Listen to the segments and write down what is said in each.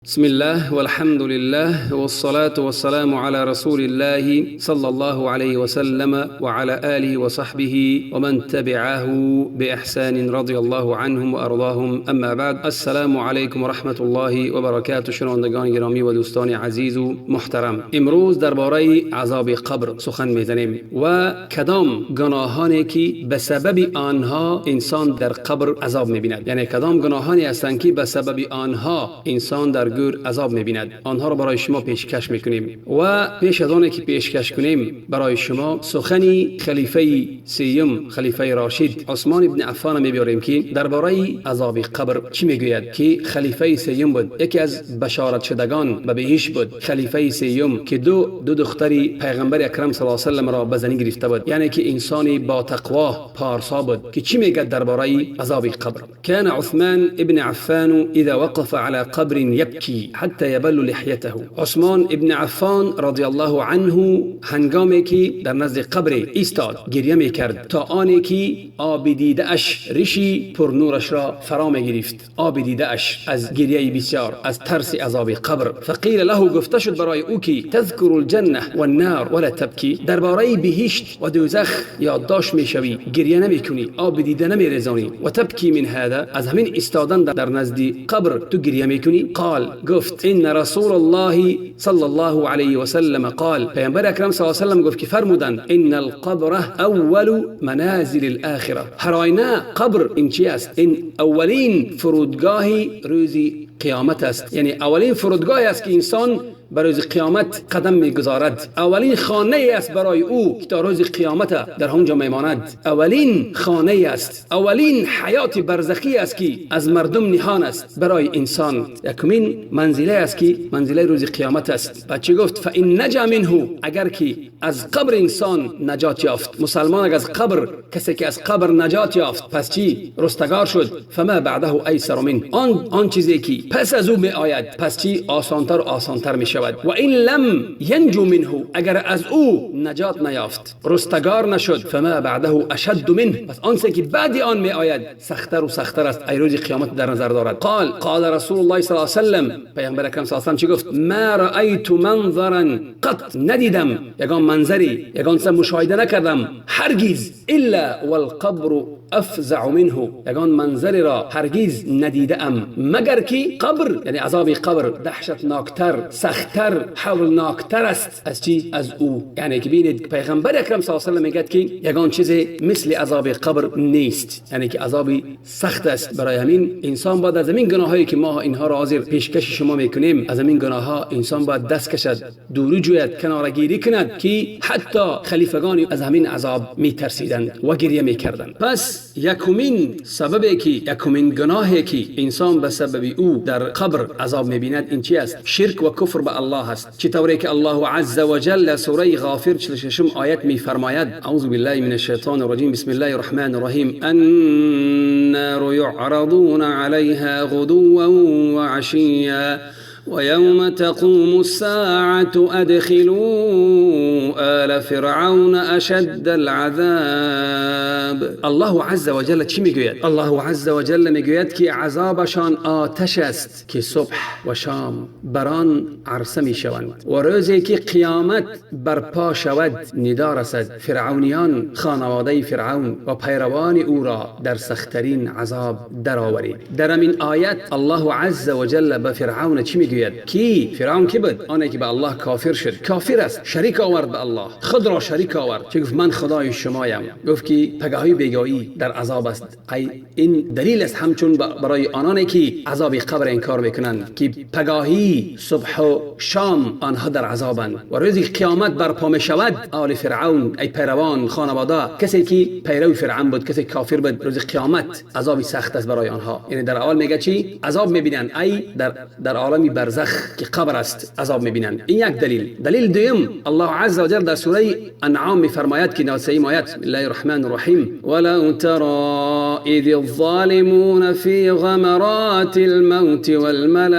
بسم الله والحمد لله والصلاة والسلام على رسول الله صلى الله عليه وسلم وعلى آله وصحبه ومن تبعه بإحسان رضي الله عنهم وأرضاهم. أما بعد، السلام علیکم و رحمت الله و برکاته. شنوندگان گرامی و دوستان عزیز و محترم، امروز درباره عذاب قبر سخن میزنیم و کدام گناهانی که به سبب آنها انسان در قبر عذاب میبیند، یعنی کدام گناهانی هستند که به سبب آنها انسان در گور عذاب میبیند. آنها را برای شما پیشکش میکنیم و پیش از آن که پیشکش کنیم برای شما سخنی خلیفه سیوم، خلیفه راشد عثمان ابن عفان میبیاریم که درباره عذاب قبر چی میگوید، که خلیفه سیوم بود، یکی از بشارت شدگان به بهشت بود. خلیفه سیوم که دو دختری پیغمبر اکرم صلی الله علیه و سلم را به زنی گرفته بود، یعنی که انسانی با تقوا پارسا بود، که چی میگه درباره عذاب قبر؟ كان عثمان ابن عفان اذا وقف على قبر يبكي حتى يبل لحيته. عثمان ابن عفان رضی الله عنه هنگامی که در نزد قبر ایستاد گریه میکرد تا آنی که آب دیده اش ریشی پر نورش را فرا میگرفت، آب دیده اش از گریه بسیار، از ترس عذاب قبر. فقیل له، گفته شد برای او که تذکر الجنه والنار ولا تبکی، درباره بهشت و دوزخ یادداشت میشوی، گریه نمیکنی، آب دیده نمیریزانی، و تبکی من هذا، از همین ایستادن در نزد قبر تو گریه میکنی؟ قال، گفت ان رسول الله صلی الله علیه و سلم قال، پیامبر اکرم صلی الله علیه و سلم گفت که فرمودند ان القبر اول منازل الاخره. هر آینه قبر این چی است؟ این اولین فرودگاه روز قیامت است، یعنی اولین فرودگاه است که انسان بر روز قیامت قدم میگذارد. اولین خانه است برای او که تا روز قیامت در آنجا میماند. اولین خانه است، اولین حیات برزخی است که از مردم نهان است برای انسان. یکمین منزله است که منزله روز قیامت است. بعد چی گفت؟ فان نجا منه، اگر که از قبر انسان نجات یافت، مسلمان اگر از قبر، کسی که از قبر نجات یافت، پس چی؟ رستگار شد. فما بعده ایسر منه، آن چیزی که پس از او می آید پس چی؟ آسانتر و آسانتر می شود. و این لم ینجو منه، اگر از او نجات نیافت، رستگار نشد، فما بعده اشد منه، پس آن که بعد آن می آید سختتر و سختتر است. ای روز قیامت در نظر دارد. قال قال رسول الله صلی الله علیه و سلم، پیامبر اکرم صلی الله علیه و سلم چی گفت؟ ما رأیت منظرا قط، ندیدم یگان منظری، یگان چیز مشاهده نکردم هرگز، الا والقبر افزع منه، یگان منظری را هرگز ندیده ام مگر که قبر، یعنی عذاب قبر دهشتناکتر، سختتر، هولناکتر است از چی؟ از او. یعنی که ببینید پیغمبر اکرم صلی الله علیه و سلم میگه که یگان چیز مثل عذاب قبر نیست، یعنی که عذاب سخت است. برای همین انسان باید از همین گناهایی که ما اینها را حاضر پیشکش شما میکنیم، از همین گناه ها انسان باید دست کشد، دوری جوید، کنارگیری کند که حتی خلیفگان از همین عذاب میترسیدند و گریه میکردند. پس یکمین سببی که، یکمین گناهی که انسان به سبب او در قبر عذاب میبیند این چی است؟ شرک و کفر به الله است. چطوری که الله عز وجل سوره غافر 46 آیت میفرماید: اعوذ بالله من الشیطان الرجیم، بسم الله الرحمن الرحیم، النار يعرضون عليها غدوا وعشيا ويوم تقوم الساعة أدخلوا آل فرعون أشد العذاب. الله عز وجل چی میگوید؟ الله عز وجل میگوید که عذابشان آتش است که صبح و شام بر آن عرصه میشوند و روزی که قیامت برپا شود، ندا رسد، فرعونیان، خانواده فرعون و پیروان او را در سختترین عذاب درآورید. در این آیت الله عز وجل به فرعون چی میگوید؟ کی؟ فرعون کی بود؟ آنی که به الله کافر شد، کافر است، شریک آورد به الله، خود را شریک آورد. چه گفت؟ من خدای شمایم. گفت که پگاهی بیگاهی در عذاب است. ای این دلیل است همچون برای آنانی که عذاب قبر انکار میکنند که پگاهی صبح و شام آنها در عذابند و روزی قیامت برپا می شود، آل فرعون، ای پیروان، خانواده، کسی که پیرو فرعون بود، کسی کافر بود، روز قیامت عذاب سخت است برای آنها. یعنی در اول میگه چی؟ عذاب میبینند، ای در عالم برزخ که قبر است عذاب میبینند. این یک دلیل. دلیل دوم، الله عز وجل در سوره انعام میفرماید که 93 آیت، بسم الله الرحمن الرحیم، ولو ترى اذ الظالمون في غمرات الموت والملائكة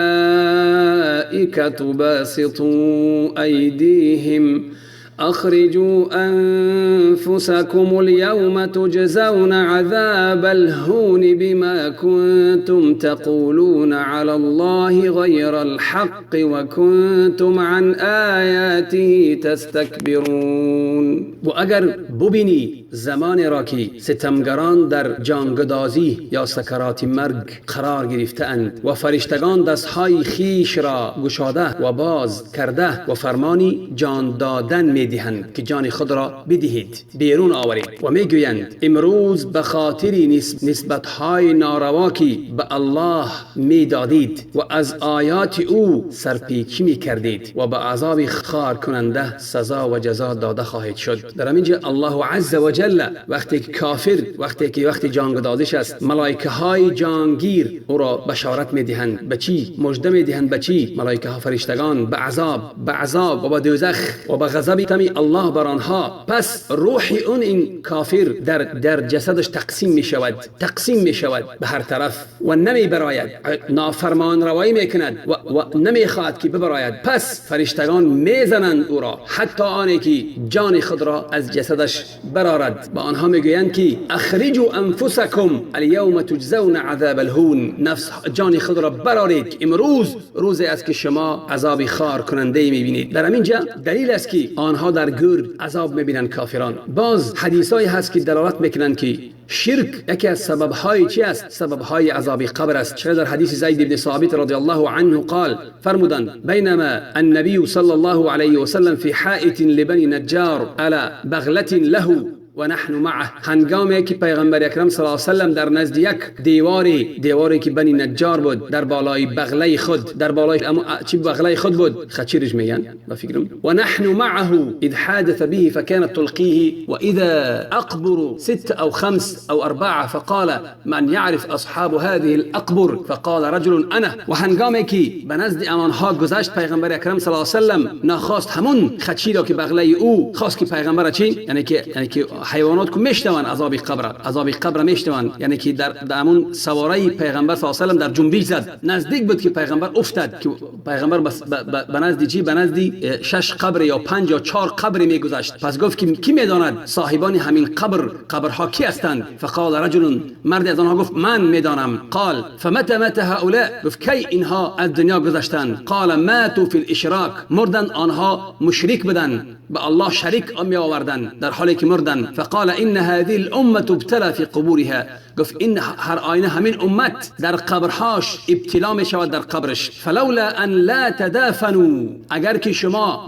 باسطوا أيديهم أخرجوا أنفسكم اليوم تجزون عذاب الهون بما كنتم تقولون على الله غير الحق وكنتم عن آياته تستكبرون. و اگر ببینی زمان را که ستمگران در جانگدازی یا سکرات مرگ قرار گرفته‌اند و فرشتگان دستهای خیش را گشاده و باز کرده و فرمانی جان دادن میدهند که جان خود را بدهید، بیرون آورید، و میگویند امروز به خاطر نسبتهای ناروا که به الله میدادید و از آیات او سرپیچی میکردید و به عذاب خار کننده سزا و جزا داده خواهید شد. در اینجا الله عز و جل وقتی که کافر، وقتی که وقتی جانگدازش است، ملائکه های جانگیر او را بشارت میدهند. به چی مژده میدهند؟ به چی؟ ملائکه ها، فرشتگان، به عذاب، به عذاب و به دوزخ و به غضب تمی الله بر آنها. پس روح اون این کافر در جسدش تقسیم می شود، تقسیم می شود به هر طرف و نمی براید، نافرمان روایی می کند و نمی خواهد که ببراید. پس فرشتگان میزنند او را حتی آنی که جان خود را از جسدش برارد. با آنها میگویند که اخرجوا انفسکم الیوم تجزون عذاب الهون، نفس جان خود را برارید، امروز روزی است که شما عذاب خار کننده میبینید. در اینجا دلیل است که آنها در گور عذاب میبینند کافران. باز حدیثایی هست که دلالت میکنند که شرک یکی از سببهای چی است؟ سببهای عذاب قبر است. چرا در حدیث زید بن ثابت رضی الله عنه قال، فرمودند بینما النبی صلی الله علیه وسلم فی حائط لبنی نجار على بغلة له و نحن معه، هنگامی که پیغمبر اکرم صلی الله علیه وسلم در نزد یک دیواری که بنی نجار بود، در بالای بغله خود، در بالای چی بغله خود بود، خچیرش میگن با فکرم، و نحن معه اذ حادث به فكانت تلقيه واذا اقبر 6 او 5 او 4 فقال من يعرف اصحاب هذه الاقبر فقال رجل انا. و هنگامی که به نزد آنها گذشت پیغمبر اکرم صلی الله علیه وسلم، نخواست همون خچیر را که بغله او خواست که پیغمبر چی، یعنی که حیوانات که میشنوند عذاب قبر، عذاب قبر میشنوند، یعنی که در همون سواره پیغمبر صلی الله علیه وسلم در جنبش زد، نزدیک بود که پیغمبر افتاد، که پیغمبر به نزد چی، به نزد 6 قبر یا 5 یا 4 قبر میگذشت. پس گفت که کی میداند صاحبان همین قبر، قبرها کی هستند؟ فقال رجل، مرد از آنها گفت من میدانم. قال فمتى مات هؤلاء، گفت کی اینها از دنیا گذشتند؟ قال ماتوا فی الاشراک، مردن آنها مشرک بودند، به الله شریک می آوردند در حالی که مردن. فقال ان هذه الامه ابتلى في قبورها، گفت این هر آینه همین امت در قبرهاش ابتلا می شود در قبرش. فلولا ان لا تدافنوا، اگر که شما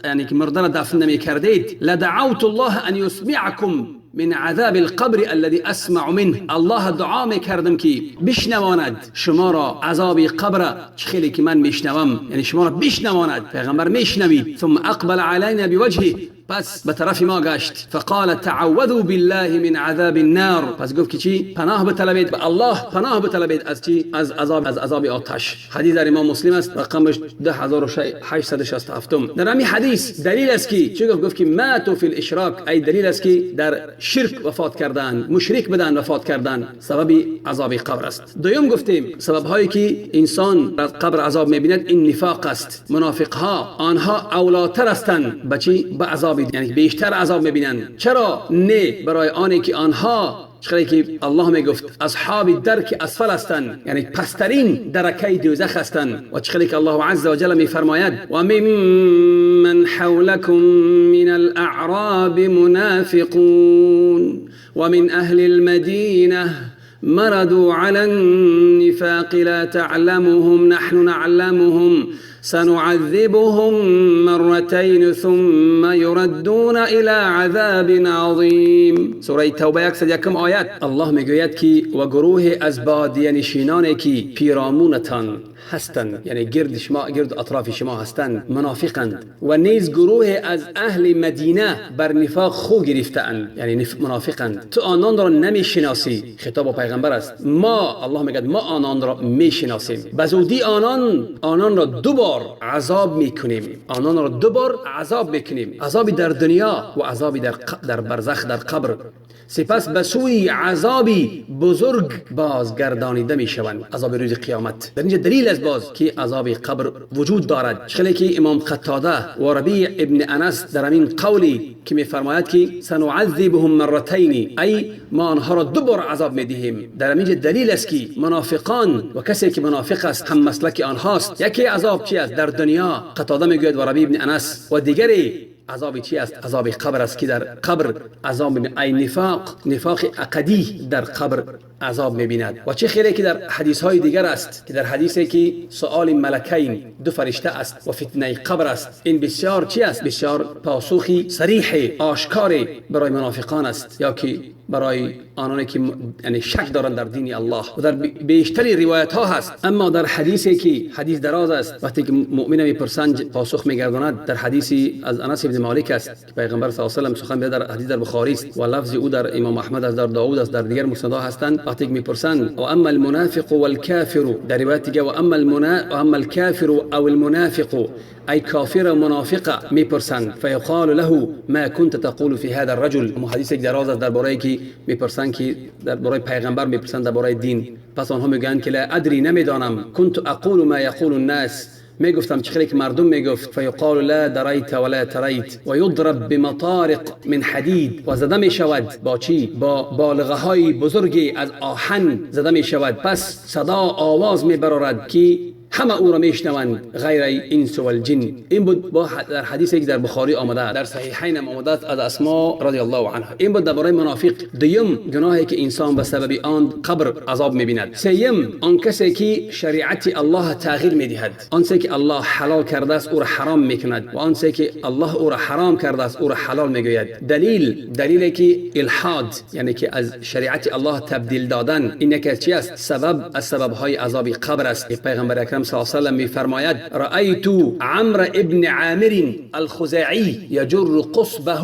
یعنی که مرده را دفن نمی کردید، لدعوت الله ان يسمعكم من عذاب القبر الذي اسمع منه، الله دعا میکردم که بشنواند شما را عذاب قبر خیلی که من میشنوم، یعنی شما را بشنواند، پیغمبر میشنوید. ثم اقبل علينا بوجهه، پس به طرف ما گشت. فقال تعوذوا بالله من عذاب النار، پس گفت که چی؟ پناه بطلبید به الله، پناه بطلبید از چی؟ از عذاب، از عذاب آتش. حدیث در امام مسلم است، رقمش 10867. در همین حدیث دلیل است که چی گفت؟ گفت که ماتوا فی الاشراک، ای دلیل است که در شرک وفات کردن، مشرک بدن وفات کردن، سبب عذاب قبر است. دوم گفتیم سبب هایی که انسان در قبر عذاب میبیند این نفاق است. منافق ها آنها اولاتر هستند به چی؟ به عذاب، یعنی بیشتر عذاب میبینند. چرا؟ نه برای آنی که آنها چرا که الله میگفت اصحاب درک اسفل هستند، یعنی پسترین درکه دوزخ هستند. و چرا که الله عز وجل میفرماید و ممن حولکم من الاعراب منافقون ومن اهل المدینه مردوا على النفاق لا تعلمهم نحن نعلمهم سنعذبهم مرتين ثم يردون الى عذاب عظیم. سوره توبه 101 آیت. الله میگوید که و گروه از بادیه نشینانی که پیرامونتان هستند، یعنی گرد شما، گرد اطراف شما هستند، منافقند، و نیز گروه از اهل مدینه بر نفاق خو گرفته‌اند، یعنی منافقند، تو آنان را نمیشناسی. خطاب پیغمبر پیغمبر است. ما الله میگه ما آنان را میشناسیم، به زودی آنان را دوبار عذاب میکنیم، آنان را دوبار عذاب میکنیم، عذابی در دنیا و عذابی در برزخ، در قبر. سپس به سوی عذابی بزرگ بازگردانیده میشوند، عذاب روز قیامت. در اینجا دلیل است باز که عذاب قبر وجود دارد. خیلی که امام قتاده و ربیع ابن انس در همین قولی که میفرماید که سنعذبهم مرتین، ای ما آنها را دوبار عذاب میدهیم، در همینجا دلیل است که منافقان و کسی که منافق است هم مسلک آنهاست. یکی عذاب چی است؟ در دنیا، قتاده میگوید و ربیع ابن انس، و دیگری عذاب چی است؟ عذاب قبر است که در قبر عذاب ای نفاق عقدی در قبر عذاب میبیند. و چه خیلی که در حدیث های دیگر است که در حدیثی که سؤال ملکین، دو فرشته است و فتنه قبر است، این بسیار چی است؟ بسیار پاسخی صریح آشکار برای منافقان است، یا که برای آنانی که یعنی شک دارند در دین الله. و در بیشتری روایت ها هست. اما در حدیثی که حدیث دراز است، وقتی که مؤمن میپرسند پاسخ میگرداند، در حدیثی از انس بن مالک است که پیغمبر صلی الله علیه و سلم سخن در حدیث در بخاری است و لفظ او در امام احمد است، در داوود است، در دیگر مسندها هستند. وقتی که میپرسند و اما المنافق والکافر، در روایت دیگه و اما الکافر او المنافق، ای کافر و منافق میپرسند، فیقال له ما كنت تقول في هذا الرجل. حدیث دراز است درباره که میپرسند که درباره پیغمبر میپرسند درباره دین. پس آنها میگویند که لا ادری، نمیدانم، كنت اقول ما یقول الناس، میگفتم چه خیلی که مردم میگفت. فیقال لا دریت ولا تریت و یضرب بمطارق من حدید، و زده میشود با چی؟ با بالغه های بزرگی از آهن زده میشود. پس صدا آواز میبرارد که همه او را میشنوند غیر انس و الجن. این بود با در حدیثی که در بخاری آمده، در صحیحین هم آمده از اسماء رضی الله عنها. این بود درباره منافق. دوم گناهی که انسان به سبب آن قبر عذاب میبیند. سوم آن کسی که شریعت الله تغییر میدهد، آن کسی که الله حلال کرده است او را حرام میکند و آن کسی که الله او را حرام کرده است او را حلال میگوید. دلیلی که الحاد، یعنی که از شریعت الله تبدیل دادن، این یکی چی است؟ سبب از سببهای عذاب قبر است. پیغمبر اکرم صلی الله علیه و سلم میفرماید رأیت عمرو ابن عامر الخزاعی یجر قصبه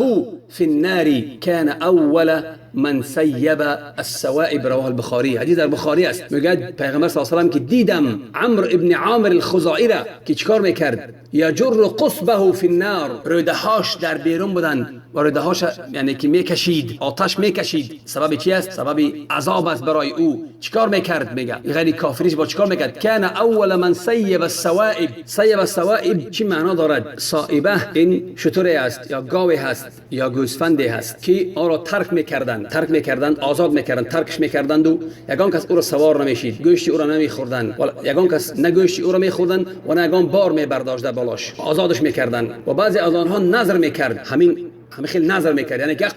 فی النار كان اول من سیب السوائب، رواه البخاری. حدیث در بخاری است. میگه پیغمبر صلی الله علیه و سلم که دیدم عمرو ابن عامر الخزاعی را که چیکار میکرد؟ یجر قصبه فی النار، رودهاش در بیرون بودن و رودهاش یعنی که میکشید، آتش میکشید. سبب چی است؟ سبب عذاب است برای او. چیکار میکرد؟ میگه غیر کافریش با چیکار میکرد؟ کان اول من سیب السوائب. سیب السوائب چی معنا دارد؟ صائبه این شتری است یا گاوی هست یا گوسفندی هست که آن را ترک میکردن، آزاد میکردن، ترکش میکردند و یگان کس او را سوار نمیشید، گوشت او را نمیخوردن، و یگان کس نه گوشت او را میخوردن و نه یگان بار میبرداشت بالاش، آزادش میکردن. و بعضی از آنها نظر میکرد، همین خیلی نظر میکرد، یعنی که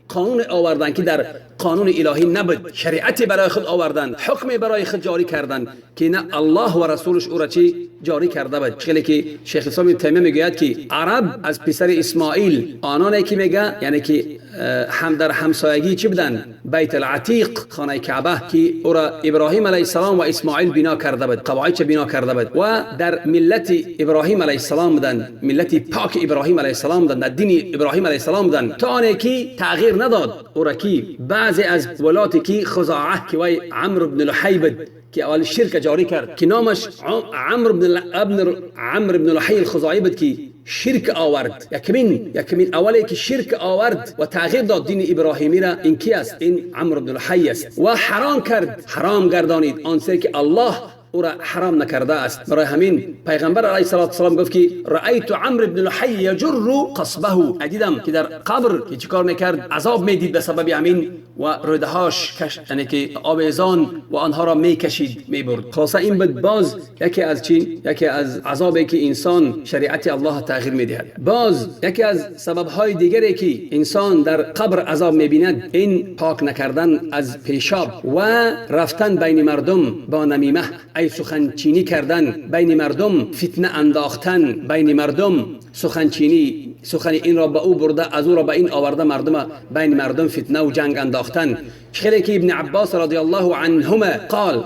قانون آوردن که در قانون الهی نبود، شریعتی برای خود آوردن، حکمی برای خود جاری کردن که نه الله و رسولش او را چی جاری کرده بود. خیلی که شیخ الاسلام تیمیه میگوید که عرب از پسر اسماعیل آنانی که میگه، یعنی که هم در همسایگی چی بودن؟ بیت العتیق، خانه کعبه که او را ابراهیم علیه السلام و اسماعیل بنا کرده بود، قواعد بنا کرده بود، و در ملت ابراهیم علیه السلام بودن، ملت پاک ابراهیم علیه السلام بودن، در دین ابراهیم علیه السلام بودن، تا آنی که تغییر نداد او را کی بعضی از ولاتی که خزاعه که وی عمرو بن لحی بود که اول شرک جاری کرد که نامش عمرو بن لحی الخزاعی بود که شرک آورد، یکمین اولی که شرک آورد و تغییر داد دین ابراهیمی را، این کی است؟ این عمرو بن لحی است. و حرام کرد، حرام گردانید آنچه که الله او را حرام نکرده است. برای همین پیغمبر علیه الصلاة والسلام گفت که رأیت عمرو بن لحی یجر قصبه، دیدم که در قبر که چیکار میکرد؟ عذاب میدید به سبب همین و رودهاش کش، یعنی که آویزان و آنها را میکشید میبرد. خلاصه این بود باز یکی از چی؟ یکی از عذابی که انسان شریعت الله تغییر میدهد. باز یکی از سببهای دیگری که انسان در قبر عذاب میبیند، این پاک نکردن از پیشاب و رفتن بین مردم با نمیمه، ای سخنچینی کردن بین مردم، فتنه انداختن بین مردم، سخنچینی، سخن این را به او برده، از او را به این آورده، مردم بین مردم فتنه و جنگ انداختن. خیلی که ابن عباس رضی الله عنهما قال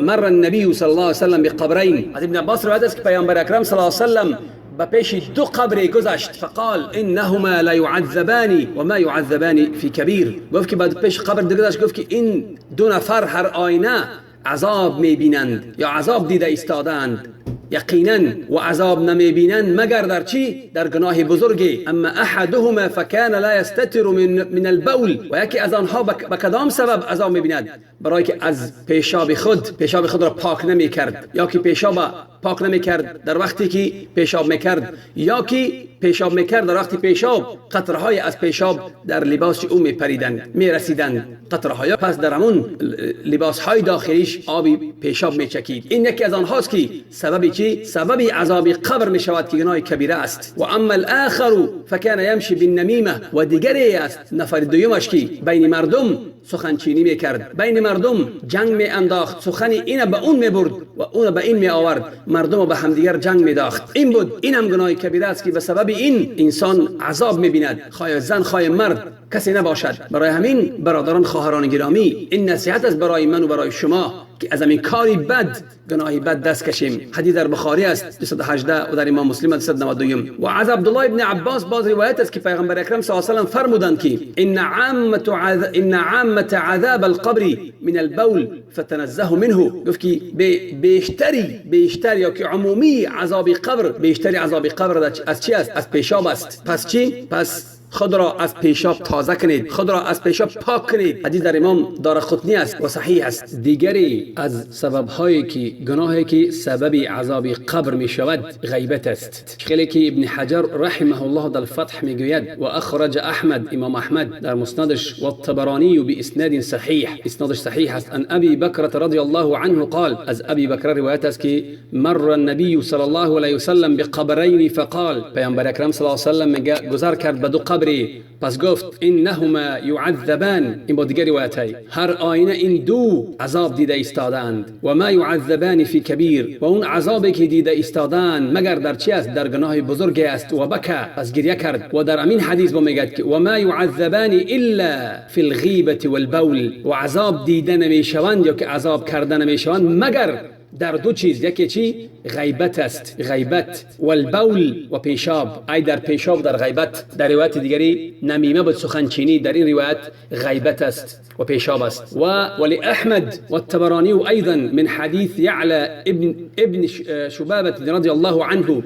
مر النبي صلی الله علیه وسلم بقبرین. از ابن عباس روایت است که پیامبر اکرم صلی الله علیه وسلم به پیش دو قبر گذشت، فقال انهما لا يعذبان وما يعذبان في كبير. گفت که بعد پیش قبر گذشت، گفت که این دو نفر هر آینه عذاب میبینند یا عذاب دیده ایستادند یقینا، و عذاب نمیبینند مگر در چی؟ در گناه بزرگی. اما احدهما فکان لا یستتر من البول. و یکی از آنها به کدام سبب عذاب میبیند؟ برای که از پیشاب خود را پاک نمیکرد، یا که پیشاب پاک نمیکرد در وقتی که پیشاب میکرد، یا که پیشاب میکرد در وقتی پیشاب قطرهای از پیشاب در لباس او میپریدند، میرسیدند قطرهای، پس در همون لباسهای داخلیش آبی پیشاب میچکید. این یکی از آنهاست که سبب چی؟ سبب عذاب قبر میشود که گناه کبیره است. و اما الاخر فکان یمشی بالنمیمه. و دیگری است نفر دومش که بین مردم سخنچینی میکرد، بین مردم جنگ می انداخت، سخن این به اون میبرد و اون به این می آورد، مردم به همدیگر جنگ میداخت. این بود، این هم گناه کبیره است که به سبب این انسان عذاب میبیند، خواه زن خواه مرد کسی نباشد. برای همین برادران خواهران گرامی، این نصیحت است برای من و برای شما که از همین کاری بد، گناهی بد دست کشیم. حدیث در بخاری است 218 و در امام مسلم 292. و از عبدالله ابن عباس باز روایت است که پیغمبر اکرم صلی الله علیه و سلم فرمودند که ان عامه عذاب القبر من البول فتنزه منه. گفت که بیشتر یا که عمومی عذاب قبر، بیشتری عذاب قبر از چی است؟ از پیشاب است. پس چی؟ پس خود را از پیشاب تازه کنید، خود را از پیشاب پاک کنید. حدیث در امام دارقطنی است و صحیح است. دیگری از سبب‌هایی که گناهی که سبب عذاب قبر می شود غیبت است. خیلی که ابن حجر رحمه الله در فتح می گوید و اخرج احمد، امام احمد در مسندش، و الطبرانی باسناد صحیح، اسنادش صحیح است، ان ابی بکر رضی الله عنه قال، از ابی بکر روایت است که مر النبی صلی الله علیه وسلم بقبرین فقال، پیامبر اکرم صلی الله علیه وسلم میگه گذر کرد به دو قبر، پس گفت انهما یعذبان. این با دیگر روایت های هر آینه این دو عذاب دیده ایستادند، و ما یعذبان فی کبیر، و اون عذابی که دیده ایستادند مگر در چی است؟ در گناه بزرگ است. و بکا، پس گریه کرد. و در امین حدیث با میگد که و ما یعذبان الا فی الغیبة والبول، و عذاب دیده نمیشوند یا که عذاب کرده نمیشوند مگر در دو چیز، یکی چی؟ غیبت است، غیبت، والبول و پیشاب، ای در پیشاب در غیبت. در روایت دیگری نمیمه بود سخنچینی، در این روایت غیبت است و پیشاب است. و ولی احمد والطبرانی ايضا من حديث يعلى ابن شبابة رضی الله عنه،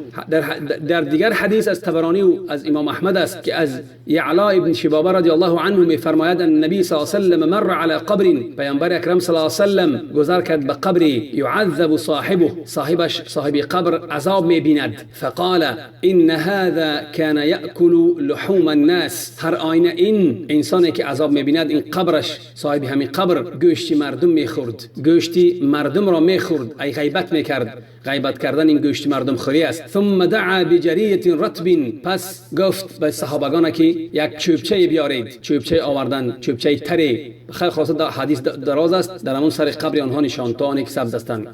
در دیگر حدیث از طبرانی از امام احمد است که از یعلا ابن شبابه رضی الله عنه میفرماید ان النبی صلی الله علیه وسلم مر على قبر، پیامبر اکرم صلی الله علیه وسلم گذر کرد به قبری، يعذب صاحبه، صاحبش صاحب قبر عذاب میبیند، فقال ان هذا كان يأكل لحوم الناس. هر آینه این انسانی که عذاب میبیند، این قبرش، صاحب همین قبر گوشت مردم میخورد، گوشت مردم را میخورد، ای غیبت میکرد. غیبت کردن این گوشت مردم خوری است. ثم دعا بجریه رطب، پس گفت به صحابگان که یک چوبچه بیارید. چوبچه آوردن، چوبچه تری. خیلی خلاصه حدیث دراز است، در همون سر قبر آنها نشان تا آنی که سبز هستند.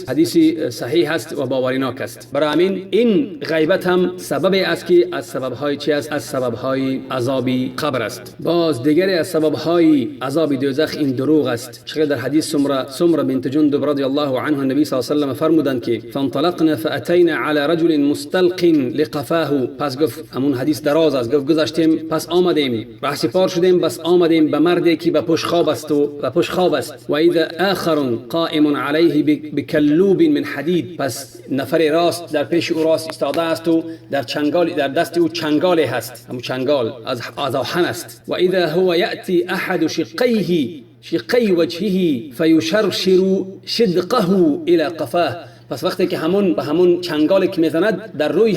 حدیث صحیح است و باوریناک است. برای همین این غیبت هم سبب است که از سبب‌های چی است؟ از سبب‌های عذاب قبر است. باز دیگری از سبب‌های عذاب دوزخ این دروغ است. چه در حدیث سمره بنت جندب رضی الله عنه النبی صلی الله علیه و سلم فرمودند که فانطلقنا فاتینا على رجل مستلق لقفاه. پس گفت، همون حدیث دراز است، گفت گذشتیم پس آمدیم، رهسپار شدیم، بس آمدیم به مردی که به پشت خواب است و به پشت خواب است. و اذا آخر قائم علیه بکلوب من حدید، پس نفر راست در پیش او راست ایستاده است و در چنگال، در دست او چنگالی هست، همون چنگال از آهن است. و اذا هو یأتی احد شقیه شقی وجهه فیشرشر شدقه الى قفاه. پس وقتی که همون به همون چنگالی که میزند در روی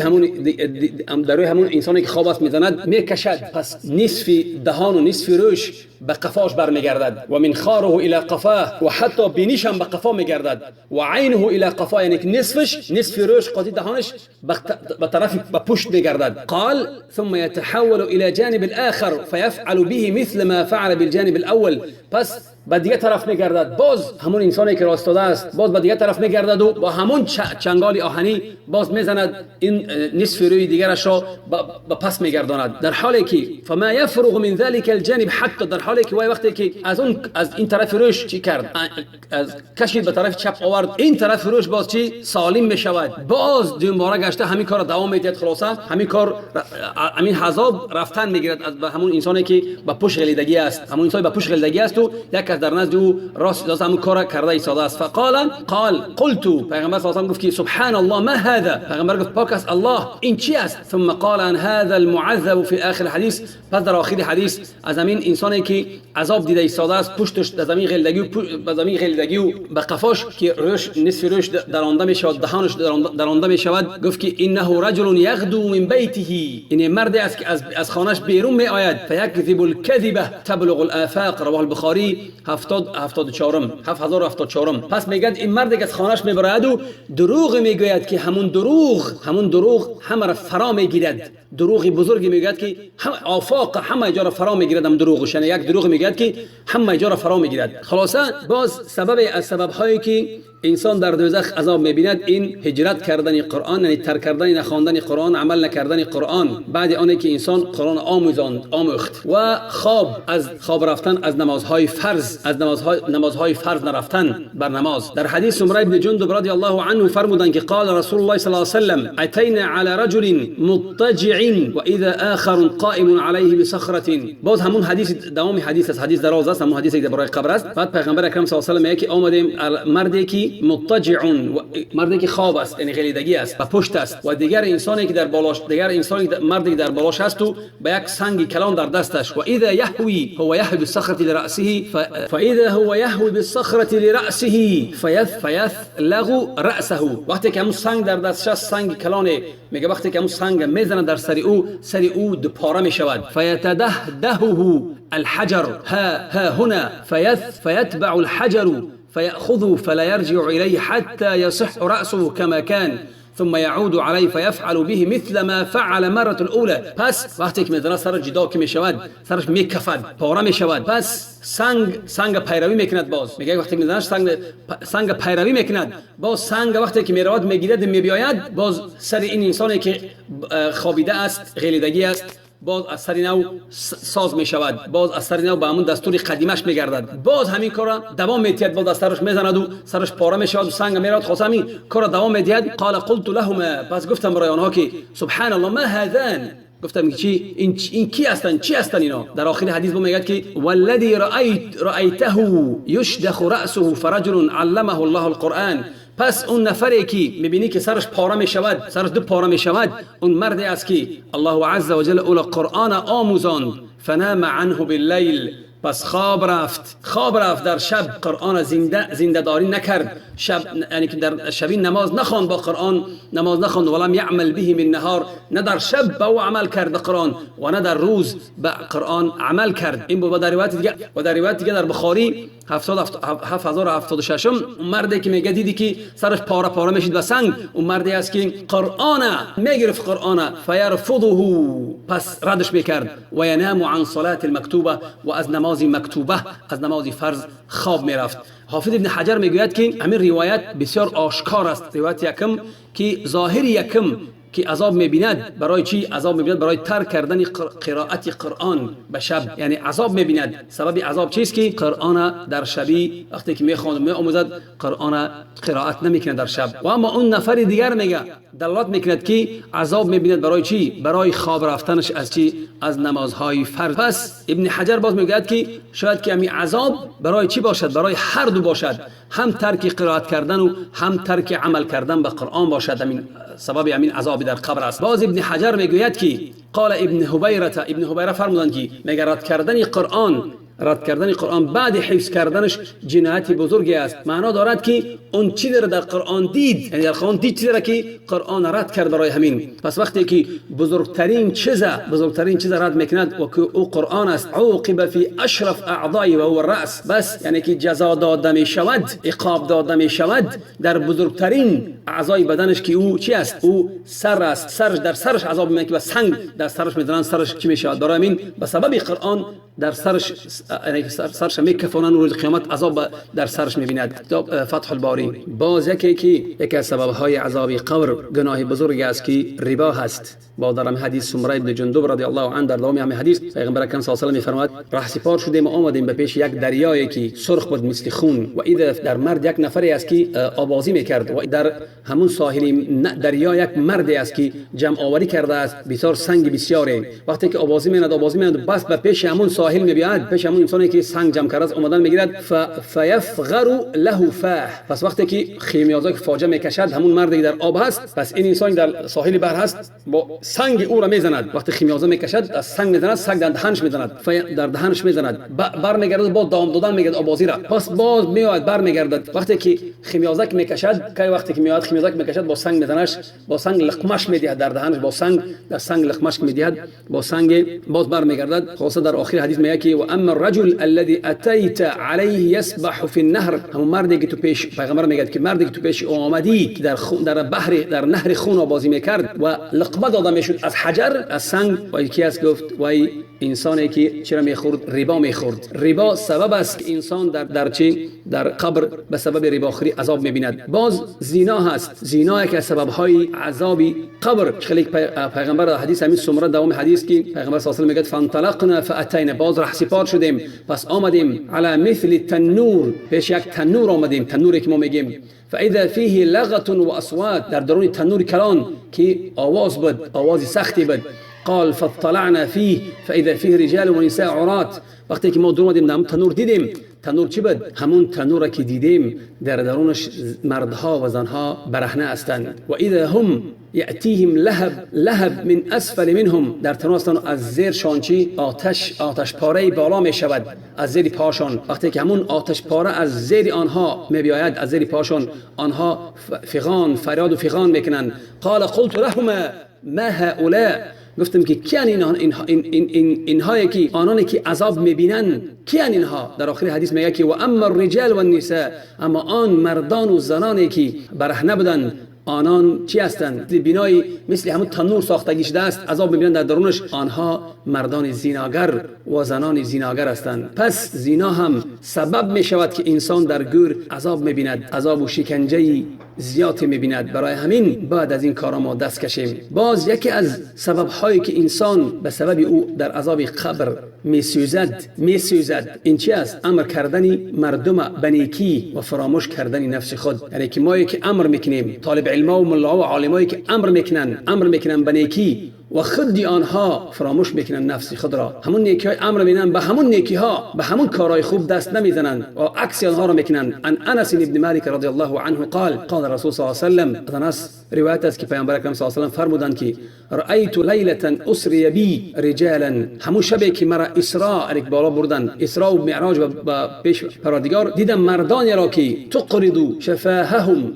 همون انسانی که خواب است میزند، میکشد، پس نصف دهان و نصف روش به قفاش برمیگردد. و من خاره الى قفاه، و حتی بینیش هم به قفا میگردد. و عینه الى قفاه، یعنی که نصفش، نصف روش قاطی دهانش به طرف به پشت میگردد. قال ثم يتحول الى جانب الاخر فيفعل به مثل ما فعل بالجانب الاول. پس Ба дигар тараф мегардад. Боз ҳамон инсоне ки рост истода аст, боз ба дигар тараф мегардад ва бо ҳамон чанголи оҳанӣ боз мезанад, ин нисфи рӯи дигарашро ба пас мегардонад. Дар ҳоле ки فما يفرغ من ذلك الجانب حتى, дар ҳоле ки вай вақте ки аз он аз ин тарафи рӯш чӣ кард, аз кашид, ба тарафи чап овард, ин тарафи рӯш боз чӣ солим мешавад. Боз дубора гашта ҳамин корро давом медиҳад. Хулоса, ҳамин кор, ҳамин азоб рафтан мегирад ба ҳамон инсоне ки ба пушт ғелидагӣ аст. Ҳамон инсоне ба пушт ғелидагӣ аст ва як кас дар назди ӯ рост истода, ҳамон корро карда истодааст. فقال قال قلت, پیغمبر صلی الله علیه و گفت که سبحان الله ما هذا. پیغمبر گفت پاک است الله، این چی است؟ ثم قال عن هذا المعذب في آخر الحديث. پس در آخر حدیث از همین انسانی که عذاب دیده ایستاده است، پشتش در زمین غلدگی، به زمین غلدگی و به قفاش که روش نصف روش درانده می شود، دهانش درانده می شود، گفت که انه رجل یغدو من بیته، این مردی است که از خانهش بیرون می آید، فیکذب الكذبه تبلغ الآفاق. رواه البخاری 70 74 7074. پس میگه این مردی که از خانهش میبرد و دروغ میگوید که همون دروغ همه را فرا میگیرد. دروغ بزرگی میگوید که هم آفاق، همه جا را فرا میگیرد. هم دروغش، یعنی یک دروغ میگوید که همه جا را فرا میگیرد. خلاصه باز سبب از سبب هایی که انسان در دوزخ عذاب میبیند، این هجرت کردن قرآن، یعنی ترک کردن، نخواندن قرآن، عمل نکردن قرآن بعد آنی که انسان قرآن آموزاند، آموخت، و خواب، از خواب رفتن از نمازهای فرض، از نمازهای فرض نرفتن بر نماز. در حدیث سمره ابن جندب رضی الله عنه فرمودند که قال رسول الله صلی الله علیه وسلم اتینا على رجل مضطجع واذا آخر قائم عليه بصخرة. باز همون حدیث، دوام حدیث است، حدیث دراز است، همون حدیثی که برای قبر است. بعد پیغمبر اکرم صلی الله علیه و سلم که آمدیم مردی که مضطجع، مردی که خواب است، یعنی غلیدگی است و پشت است، و دیگر انسانی که در بالاش، دیگر انسانی، مردی که در بالاش است و به یک سنگ کلان در دستش. و اذا يهوي هو يهوي بالصخرة لرأسه فاذا هو يهوي بالصخرة لرأسه فيثلغ رأسه. وقتی که همون سنگ در دستش است، سنگ کلانه، میگه وقتی که همون سنگ میزنه در سر او، سر او دو پاره میشود. فيتدهدهه الحجر ها ها هنا فيتبع الحجر فيأخذه فلا يرجع إليه حتى يصح رأسه كما كان ثم يعود عليه فيفعل به مثل ما فعل مرة الأولى. پس وقتی که میزنه سر جدا که میشود، سرش میکفد، پاره میشود. پس سنگ پیروی میکند. باز میگه وقتی که میزنه سنگ پیروی میکند. باز سنگ وقتی که میرود، میگیرد، میبیاید، باز سر این انسانی که خوابیده است، غلیدگی است، باز از سر نو ساز می شود. باز از سر نو به همون دستور قدیمش میگردد. باز همین کار دوام میتید. باز از سرش میزند و سرش پاره می شود و سنگ میرود. خلاص همین کار دوام میدهد. قال قلت لهما, پس گفتم برای آنها که سبحان الله ما هذان. گفتم که چی این کی هستن، چی هستن اینا؟ در آخر حدیث بو میگه که والذی رأیته یشدخ رأسه فرجل علمه الله القرآن. پس اون نفری که میبینی که سرش پاره میشود، سرش دو پاره میشود، اون مردی است که الله عز وجل او قرآن آموزاند. فنام عنه باللیل, پس خواب رفت، خواب رفت در شب، قرآن زنده داری نکرد شب، یعنی که در شبی نماز نخواند، با قرآن نماز نخواند. ولم یعمل به من نهار, نه در شب با او عمل کرد قرآن و نه در روز به قرآن عمل کرد. این بود. و در روایت دیگه در بخاری 7076، اون مردی که میگه دیدی که سرش پاره پاره میشید به سنگ، اون مردی است که قرآن میگرفت، قرآن فیرفضه، پس ردش میکرد، و ینام عن صلاة المکتوبه، و از نماز مکتوبه، از نماز فرض خواب میرفت. حافظ ابن حجر میگوید که همین روایت بسیار آشکار است. روایت یکم که ظاهر یکم که عذاب میبیند، برای چی عذاب میبیند؟ برای ترک کردن قرائت قرآن به شب، یعنی عذاب میبیند. سبب عذاب چیست؟ که قرآن در شبی وقتی که میخواند، میآموزد، قرآن قرائت نمیکنه در شب. و اما اون نفر دیگر میگه، دلالت میکند که عذاب میبیند برای چی؟ برای خواب رفتنش از چی؟ از نمازهای فرض. پس ابن حجر باز میگوید که شاید که همین عذاب برای چی باشد؟ برای هر دو باشد، هم ترک قرائت کردن و هم ترک عمل کردن به قرآن باشد. همین سبب همین عذاب در قبر است. باز ابن حجر میگوید که قال ابن هبیره، ابن هبیره فرمودند که میگه رد کردن قرآن بعد حفظ کردنش جنایت بزرگی است. معنا دارد که اون چی در قرآن دید، یعنی در قرآن دید چیزی را که قرآن رد کرد برای همین. پس وقتی که بزرگترین چیز رد میکند و که او قرآن است، عوقب فی اشرف اعضای و هو الرأس، بس یعنی که جزا داده می شود، عقاب داده می شود در بزرگترین اعضای بدنش که او چی است؟ او سر است. سرش، در سرش عذاب میکنه که با سنگ در سرش میزنن، سرش چی می شود. برای همین به سبب قرآن در سرش سرش میکفونن، روز قیامت عذاب در سرش میبیند. کتاب فتح الباری. باز یکی که یکی از سبب‌های عذاب قبر گناه بزرگ است که ربا هست. با در حدیث سمره ابن جندب رضی الله عنه در دوام همین حدیث پیغمبر اکرم صلی الله علیه و میفرماید رهسپار شدیم و آمدیم به پیش یک دریایی که سرخ بود مثل خون و اذا در مرد یک نفری است که آوازی میکرد و در همون ساحل دریا یک مردی است که جمع آوری کرده است بسیار سنگ بسیاری. وقتی که آوازی میند بس به پیش همون ساحل میبیاد، پیش همون انسانی که سنگ جمع کرده است اومدن میگیرد. فیفغر له فاه. پس وقتی که خیمیازه که فاجعه میکشد همون مردی که در آب هست، پس این انسان در ساحل بحر هست با سنگ او را میزند. وقتی خمیازه میکشد از سنگ میزند، سنگ در دهنش میزند، در دهنش میزند، برمیگردد با دام دادن میگرد آبازی را، پس باز میآید برمیگردد. وقتی که خمیازه میکشد، کی وقتی که میآید خمیازه میکشد با سنگ میزنش، با سنگ لقمش میدهد در دهنش، با سنگ در سنگ لقمش میدهد، با سنگ باز برمیگردد. خلاصه در آخر حدیث میگه که و اما الرجل الذي اتيت عليه يسبح في النهر، همون مردی که تو پیش پیغمبر میگه که مردی که تو پیش آمدی که در بحر در نهر خون آبازی میکرد و لقمه داده میشد از حجر از سنگ، و یکی از گفت وای انسانی که چرا میخورد؟ ربا میخورد. ربا سبب است که انسان در چی؟ در قبر به سبب رباخوری عذاب میبیند. باز زینا هست. زینا یکی از سبب‌های عذاب قبر. خیلی پیغمبر در حدیث همین سمره دوام حدیث که پیغمبر صلی الله علیه و میگه فانطلقنا فاتینا، باز رهسپار شدیم پس آمدیم علی مثل تنور، پیش یک تنور آمدیم، تنوری که ما میگیم. فاذا فيه لغط و اصوات، در درون تنور کلان که آواز بود، آواز سختی بود. قال فاطلعنا فيه فاذا فيه رجال ونساء عرات. وقتی که ما دور اومدیم در تنور دیدیم، تنور چی بود؟ همون تنور که دیدیم در درونش مردها و زنها برهنه هستند. و اذا هم یأتیهم لهب من اسفل منهم، در تنور هستند از زیرشان چی؟ آتش پاره بالا می شود از زیر پاشان. وقتی که همون آتش پاره از زیر آنها می بیاید، از زیر پاشان آنها فغان، فریاد و فغان میکنند. قال قلت لهما ما هؤلاء، گفتم که کیان اینهایی که آنانی که عذاب میبینن کیان اینها؟ در آخر حدیث میگه که و اما الرجال والنساء، اما آن مردان و زنانی که برهنه بودند آنان چی هستند؟ بینای مثل همون تنور ساختگی شده است، عذاب میبینند در درونش. آنها مردان زیناگر و زنان زیناگر هستند. پس زینا هم سبب میشود که انسان در گور عذاب میبیند، عذاب و شکنجه زیاد میبیند. برای همین بعد از این کارا ما دست کشیم. باز یکی از سبب هایی که انسان به سبب او در عذاب قبر میسوزد این چی است؟ امر کردن مردم به نیکی و فراموش کردن نفس خود. یعنی که ما که امر میکنیم، طالب علما و ملا و عالمایی که امر میکنن به نیکی و خود آنها فراموش میکنن نفس خود را. همون نیکی های امر میکنن، به همون نیکی ها، به همون کارهای خوب دست نمیزنن و عکس آنها را میکنن. ان انس ابن مالک رضی الله عنه قال قال رسول صلی الله علیه و سلم، از انس روایت است که پیامبر اکرم صلی الله علیه و سلم فرمودند که رأیت لیلة اسری بی رجالا، همون شبی که مرا اسراء علیک بالا بردن، اسراء و معراج و پیش پروردگار، دیدم مردانی را که تقرض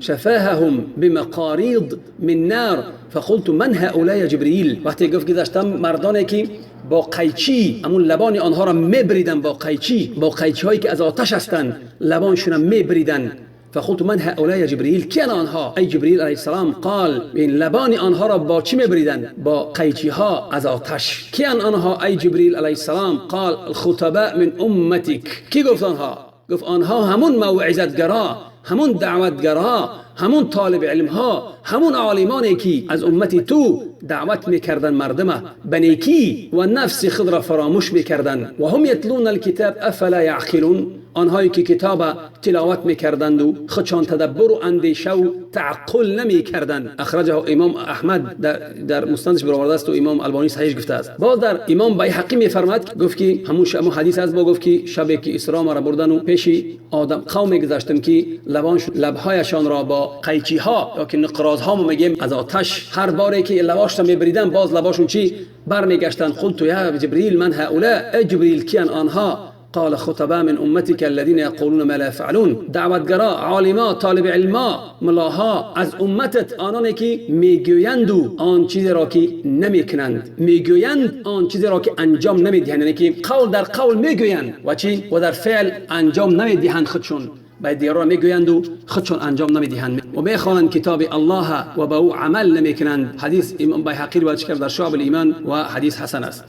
شفاههم بمقاریض من نار، فقلت من هؤلاء یا جبرئیل. وقتی گفت گذشتم مردانی که با قیچی همون لبان آنها را میبریدن، با قیچی، با قیچی هایی که از آتش هستند لبانشون را میبریدن. فقلت من هؤلاء یا جبرئیل، کیان آنها ای جبرئیل علیه السلام؟ قال این لبان آنها را با چی میبریدن؟ با قیچی ها از آتش. کیان آنها ای جبرئیل علیه السلام؟ قال الخطباء من امتک. کی گفت آنها؟ گفت آنها همون موعظتگرا، همون دعوتگرا، همون طالب علم ها، همون عالمانی که از امت تو دعوت میکردن مردم به نیکی و نفس خود را فراموش میکردن. و هم یتلون الکتاب افلا یعقلون، آنهایی که کتاب تلاوت میکردند و خودشان تدبر و اندیشه و تعقل نمیکردند. اخرجه امام احمد در مستندش برآورده است و امام البانی صحیح گفته است. باز در امام بیهقی میفرماید، گفت که همون حدیث از با گفت که شبی که اسراء مرا بردن و پیش آدم قوم گذاشتم که لبهایشان را با قیچی ها یا که نقراز ها ما میگیم از آتش، هر باری که لباش میبریدن باز لباشون چی برمیگشتن. قلت یا جبرئیل من هؤلاء، ای جبرئیل کیان آنها؟ قال خطباء من امتك الذين يقولون ما لا يفعلون. دعوتگرا، عالما، طالب علما، ملاها از امتت، آنانی که میگویند آن چیزی را که نمیکنند، میگویند آن چیزی را که انجام نمیدهند، یعنی که قول در قول میگویند و چی و در فعل انجام نمیدهند، خودشون باید دیگران میگویند و خودشون انجام نمیدهند و میخوانند کتاب الله و با او عمل نمیکنند. حدیث امام بیهقی روایت کرد در شعب الایمان و حدیث حسن است.